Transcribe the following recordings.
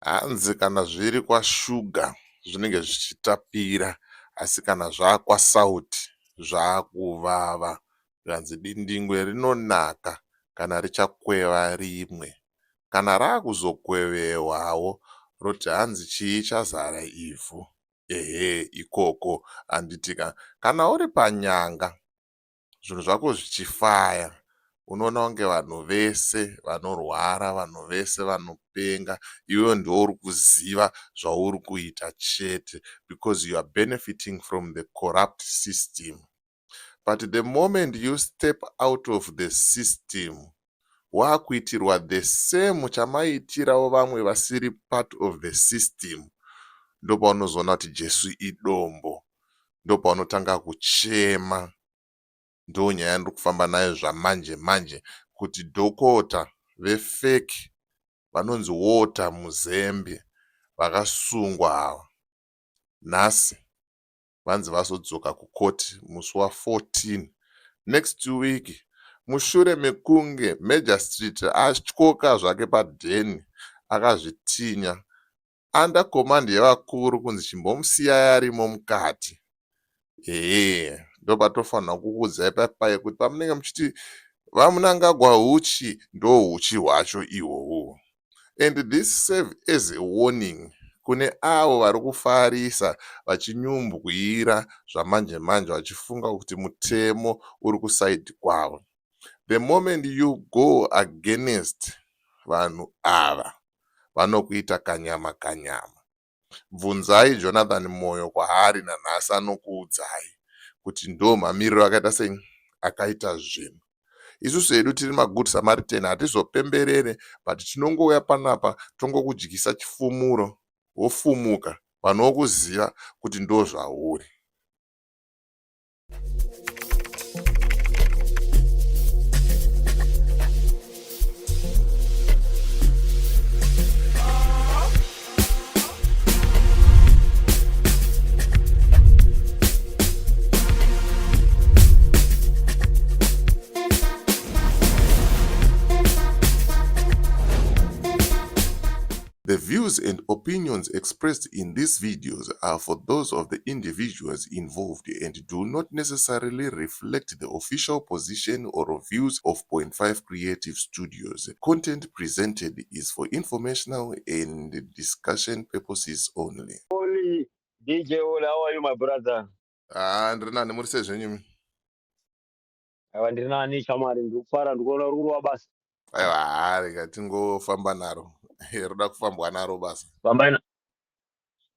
Hanzi kana zviri kwashuga zvinenge zvichitapira asi kana zvakwasauti zvakuvava. Zvikanzi dindingwe rinonaka kana richakweva rimwe. Kana rakuzokwevewawo roti hanzi chii chazara ivhu. Ehe ikoko handitika. Kana uri panyanga zvinhu zvako zvichifaya unoona kunge vanhu vese vanorwara, vanhu vese vanopenga iwewe ndiwe uri kuziva zvauri kuita chete because you are benefiting from the corrupt system. But the moment you step out of the system wakuitirwa the same chamaiitirawo vamwe vasiri part of the system ndopaunozoona kuti Jesu idombo ndopaunotanga kuchema. Ndonyaya yandiri kufamba nayo zvamanje manje kuti Dhokota vefake vanonzi Walter Muzembi vakasungwa ava nhasi vanzi vazodzoka kucourt musi wa 14 next week mushure mekunge Magistrate atyoka zvake padheni akazvitinya under command yevakuru kunzi chimbomusiyai arimo mukati. Ehe, ndopatofanirwa kukuudzai paye kuti pamunenge muchiti VaMnangagwa huchi, ndohuchi hwacho ihwohwo. And this serve as a warning kune avo vari kufarisa vachinyumbwira zvamanje manje vachifunga kuti mutemo uri kusaidhi kwavo. The moment you go against vanhu ava vanokuita kanyama kanyama. Bvunzai Jonathan Moyo kwaari nanhasi anokuudzai kuti ndo mamiriro akaita sei akaita zvinhu. Isusu hedu tiri magood Samaritan hatizopemberere but tinongouya panapa tongokudyisa chifumuro wofumuka vanhu vokuziva kuti ndozvauri. The views and opinions expressed in these videos are for those of the individuals involved and do not necessarily reflect the official position or views of Point 5 Creative Studios. Content presented is for informational and discussion purposes only. Oli, DJ Oli, how are you my brother? Ah, ndiri nani, muri sei zvenyu imi? Aiwa ndiri nani shamwari, ndiri kufara ndikuona uri kurova basa. Aiwa, haa rega tingofamba naro. Roda kufambwa naro basa. Fambai na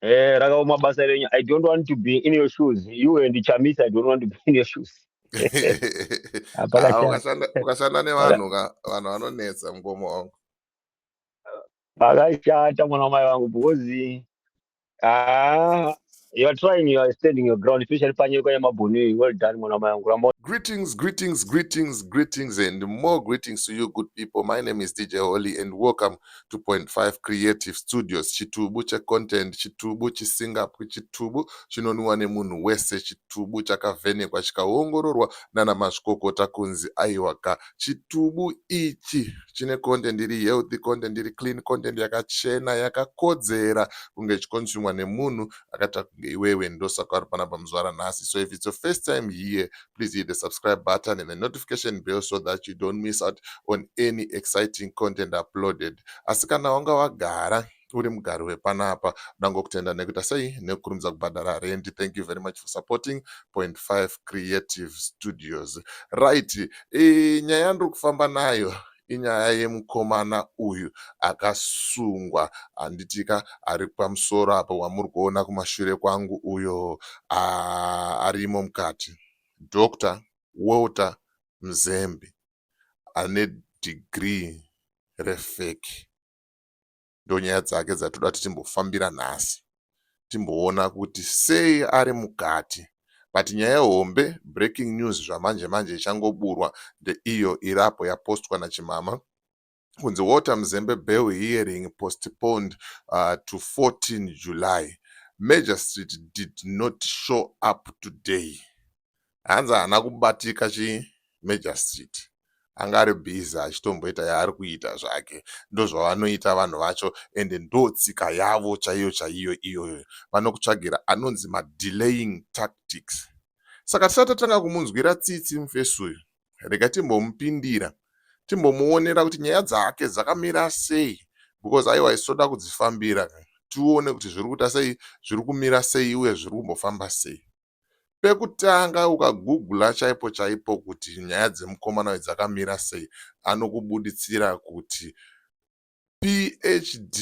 Eh, rakaoma basa renyu. I don't want to be in your shoes. You and Chamisa, I don't want to be in your shoes. Ah, ukashanda nevanhu ka, vanhu vanonetsa mukoma wangu. Pakashata mwana wamai vangu because ah, you are trying, you are standing your ground, especially panyika yemabhunu. Well done mwana wamai vangu. Ramba Greetings, greetings, greetings, greetings, and more greetings to you, good people. My name is DJ Holly, and welcome to Point 5 Creative Studios. Chitubu checontent, chitubu chisingapwi, chitubu chinonwiwa nemunhu wese, chitubu chakavhenekwa chikaongororwa nana mazvikokota kunzi aiwa ka chitubu ichi chine content iri healthy, content iri clean, content yakachena, yakakodzera kunge ichikonsumwa nemunhu akaita kunge iwewe. Ndosaka vari panapa muzuva ranhasi. So if it's your first time here, please hit the subscribe button and the notification bell so that you don't miss out on any exciting content uploaded. Asi kana wanga wagara uri mugari wepanapa, ndangokutenda nekuita sei nekukurumidza kubhadhara rent. Thank you very much for supporting Point 5 Creative Studios. Right, nyaya yandiri kufamba nayo inyaya yemukomana uyu akasungwa, handitika, ari pamusoro apo wamuri kuona kumashure kwangu uyo arimo mukati, Dr Walter Mzembi ane degree refake. Ndonyaya dzake dzatoda kuti timbofambira nhasi, timboona kuti sei ari mukati. But nyaya hombe, breaking news zvamanje manje ichangoburwa ndeiyo irapo yapostwa nachimama kunzi Walter Mzembe bail hearing postponed to 14 July. Magistrate did not show up today. Hanzi haana kubatika chi Magistrate. Anga ari busy achitomboita yaari kuita zvake. Ndozvavanoita vanhu vacho, ende ndotsika yavo chaiyo chaiyo iyoyo. Vanokutsvagira anonzi madelaying tactics. Saka tisati tatanga kumunzwira tsitsi mufesi uyu, rega timbomupindira, timbomuonera kuti nyaya dzake dzakamira sei, because aiwa, isu toda kudzifambira, tione kuti zviri kuita sei, zviri kumira sei, uye zviri kumbofamba sei. Pekutanga, ukagugula chaipo chaipo kuti nyaya dzemukomana uyu dzakamira sei, anokubuditsira kuti PhD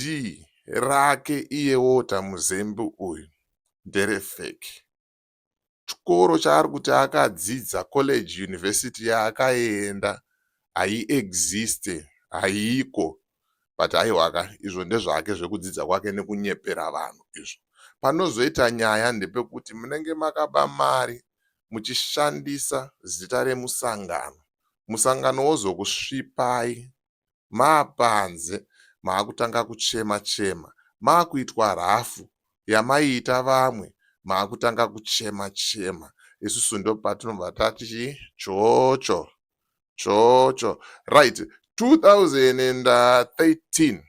rake iye Walter Muzembi uyu nderefake. Chikoro chaari kuti akadzidza, college, university yaakaenda, haiexiste, haiko. But aiwaka, izvo ndezvake zvekudzidza kwake nekunyepera vanhu izvo. Panozoita nyaya ndepekuti munenge makaba mari muchishandisa zita remusangano, musangano wozokusvipai maapanze, maakutanga kuchema chema, maakuitwa rafu yamaiita vamwe, maakutanga kuchema chema. Isusu ndopatinobva tati chocho chocho. Right, 2013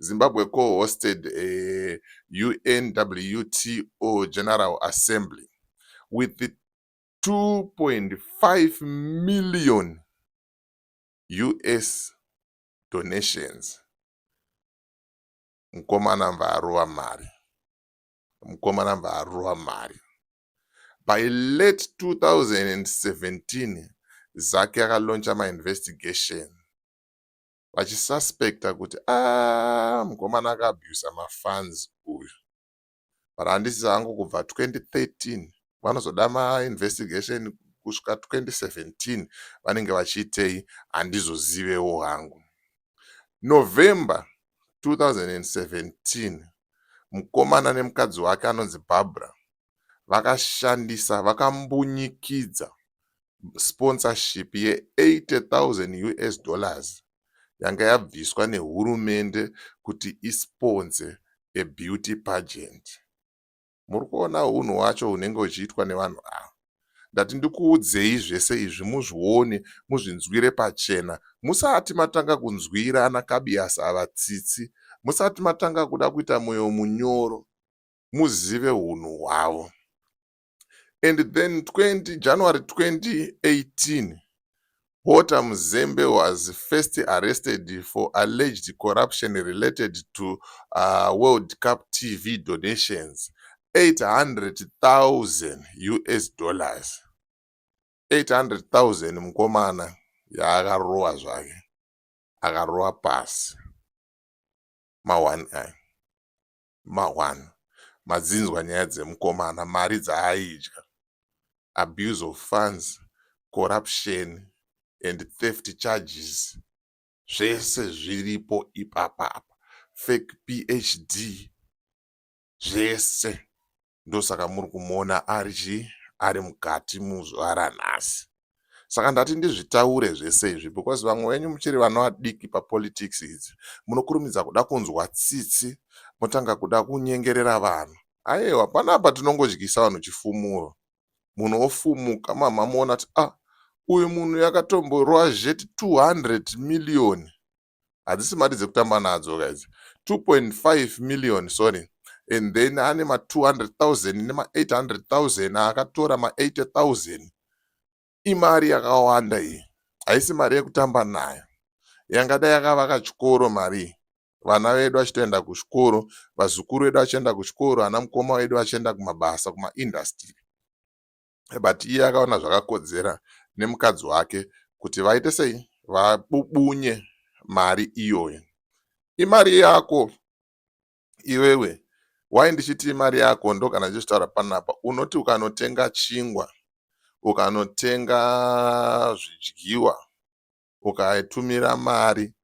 Zimbabwe co-hosted a UNWTO General Assembly with 2.5 million US donations. Mukomana mva mari, mukomana mva mari. By late 2017 ZACC yakalauncha mainvestigation vachisuspecta kuti a mukomana akaabusa mafunds uyu. But handisi hangu, kubva 2013 vanozoda mainvestigation kusvika 2017 vanenge vachiitei, handizozivewo hangu. November 2017 mukomana nemukadzi wake anonzi Barbara vakashandisa, vakambunyikidza sponsorship ye80,000 US dollars yanga yabviswa nehurumende kuti isponse abeauty pageant. Muri kuona unhu hwacho hunenge huchiitwa nevanhu ava. Ndati ndikuudzei zvese izvi muzvione, muzvinzwire pachena, musati matanga kunzwira ana Kabiyasi ava tsitsi, musati matanga kuda kuita mwoyo munyoro, muzive unhu hwavo. And then 20 January 2018 Walter Mzembi was first arrested for alleged corruption related to World Cup TV donations, 800,000 US dollars. 800,000 mukomana yaakarowa zvake, akarowa pasi ma1 aya ma1. Madzinzwa nyaya dzemukomana, mari dzaaidya, abuse of funds, corruption and theft charges, zvese zviripo ipapapa, fake PhD, zvese. Ndosaka muri kumuona ari chii, ari mukati muzuva ranhasi. Saka ndati ndizvitaure zvese izvi because vamwe venyu muchiri vana vadiki papolitics idzi, munokurumidza kuda kunzwa tsitsi, motanga kuda kunyengerera vanhu. Aiwa, panapa tinongodyisa vanhu chifumuro, munhu ofumuka, mamamuona kuti ah, uyu munhu yakatomborwa zheti 200 million. Hadzisi mari dzekutamba nadzo guys, 2.5 million, sorry. And then ane ma200 000 nema800 000 akatora, ma80 000. Imari yakawanda iyi, haisi mari yekutamba nayo. Yangadai yakavaka chikoro mari iyi, vana vedu vachitoenda kuchikoro, vazukuru vedu vachienda kuchikoro, ana mukoma vedu vachienda kumabasa, kumaindustry. But iye akaona zvakakodzera nemukadzi wake kuti vaite sei, vabubunye mari iyoyo. Imari yako iwewe. Wai ndichiti imari yako? Ndo kana ndichitaura panapa, unoti ukanotenga chingwa, ukanotenga zvidyiwa, ukaitumira mari,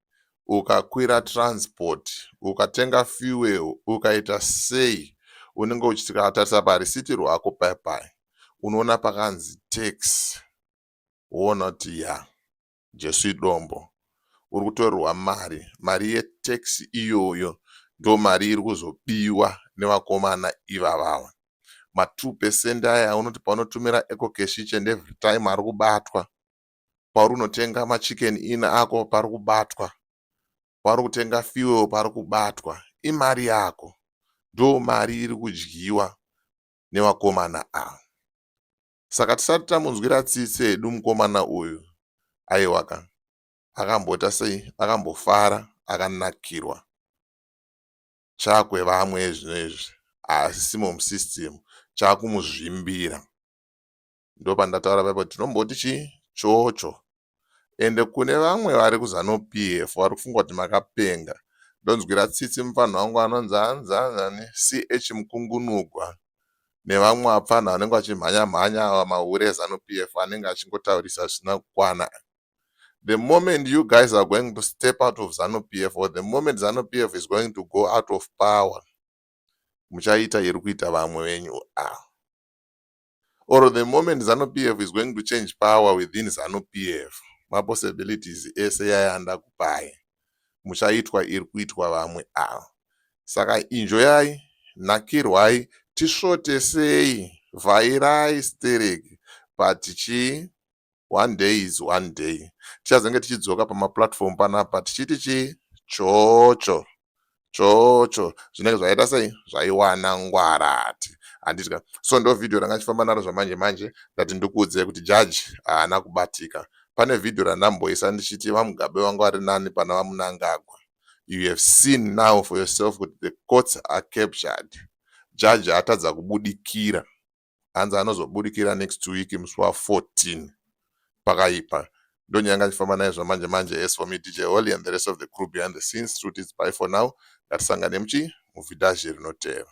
ukakwira transport, ukatenga fuel, ukaita sei, unenge uchikatarisa parisiti rwako paya paya, unoona pakanzi tax, woona kuti ya, Jesu idombo, uri kutorerwa mari. Mari yetax iyoyo ndo mari iri kuzobiwa nevakomana ivavava. Ma2 percent aya unoti paunotumira EcoCash each and every time ari kubatwa. Pauri kunotenga maChicken Inn ako pari kubatwa, pauri kutenga fuel pari kubatwa. Imari yako, ndo mari iri kudyiwa nevakomana ava. Saka tisati tamunzwira tsitsi hedu mukomana uyu, aiwa ka, akamboita sei, akambofara, akanakirwa. Chakwevamwe zvino izvi haasisimo musystem, chakumuzvimbira. Ndopandataura paipo tinomboti chii chocho. Ende kune vamwe vari kuZANU PF vari kufunga kuti makapenga, ndonzwira tsitsi mufanhu wangu anonzi hanzi hanzani CH Mukungunugwa nevamwe vapfanha vanenge vachimhanya mhanya ava, mahure eZANU PF anenge achingotaurisa zvisina kukwana. The moment you guys are going to step out of ZANU PF, or the moment ZANU PF is going to go out of power, muchaita iri kuita vamwe venyu ava. Or the moment ZANU PF is going to change power within ZANU PF, mapossibilities ese yayanda kupai, muchaitwa iri kuitwa vamwe ava. Saka enjoyai, nakirwai, tisvotesei, vhairai stereki, but chii, one day is one day. Tichazenge tichidzoka pamaplatform panapa tichiti chii, chocho chocho, zvinenge zvaita sei, zvaiwana ngwarati, handiti? So ndo vhidhiyo ranga chifamba naro zvamanje manje. Ndati ndikuudzei kuti jaji haana kubatika. Pane vhidhiyo randamboisa ndichiti VaMugabe vanga vari nani pana VaMnangagwa. You have seen now for yourself kuti the courts are captured. Jaji atadza kubudikira, hanzi anozobudikira next week musi wa14. Pakaipa. Ndonyanga chifamba naye zvamanje manje. As for me, DJ Holly, and the rest of the crew behind the scenes, truth is bye for now. Ngatisangane muchi muvhidhazhi rinotevera.